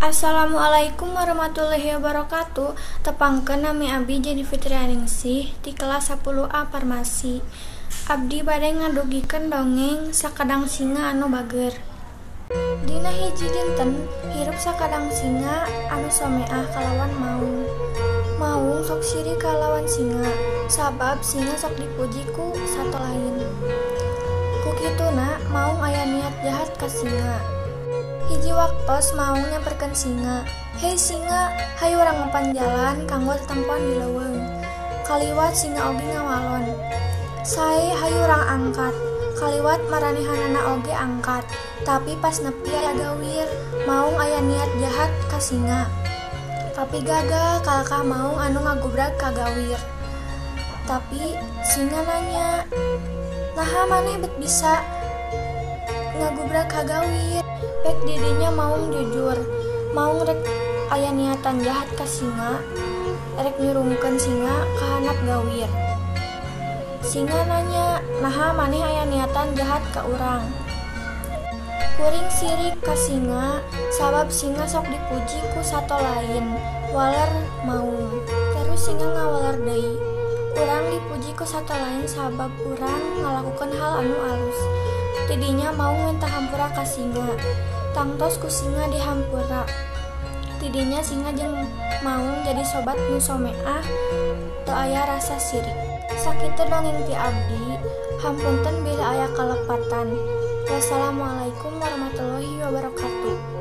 Assalamualaikum warahmatullahi wabarakatuh. Tepangkeun nami abdi Jeni Fitrianingsih ti kelas 10A Farmasi. Abdi bade ngadugikeun dongeng Sakadang Singa anu Bager. Dina hiji dinten hirup sakadang singa anu someah kalawan maung. Maung sok sirik kalawan singa, sabab singa sok dipuji ku sato lain. Ku kituna maung aya niat jahat ka singa. Hiji waktos maung nyamperkeun singa, "Hei singa, hayu urang ngepan jalan kanggo tetempoan di leuweung." Kaliwat singa oge ngawalon, "Sae, hayu urang angkat." Kaliwat maranehanana oge angkat, tapi pas nepi aya gawir. Maung aya niat jahat ka singa, tapi gagal kalakah maung anu ngagubrag ka gawir. Tapi singa nanya, "Naha maneh bet bisa ngagubrag ka gawir?" Pek didinya maung jujur, maung rek aya niatan jahat ka singa, rek nyurungkeun singa ka handap gawir. Singa nanya, "Naha maneh aya niatan jahat ka urang?" "Kuring sirik ka singa, sabab singa sok dipuji ku sato lain," waler maung. Terus singa ngawaler deui, "Urang dipuji ku sato lain sabab urang ngalakukeun hal anu alus." Tidinya maung minta hampura ka singa. Tangtos ku singa dihampura. Tidinya singa jeung maung jadi sobat nu someah, teu aya rasa sirik. Sakitu dongeng ti abdi, hapunten bilih aya kalepatan. Wassalamualaikum warahmatullahi wabarakatuh.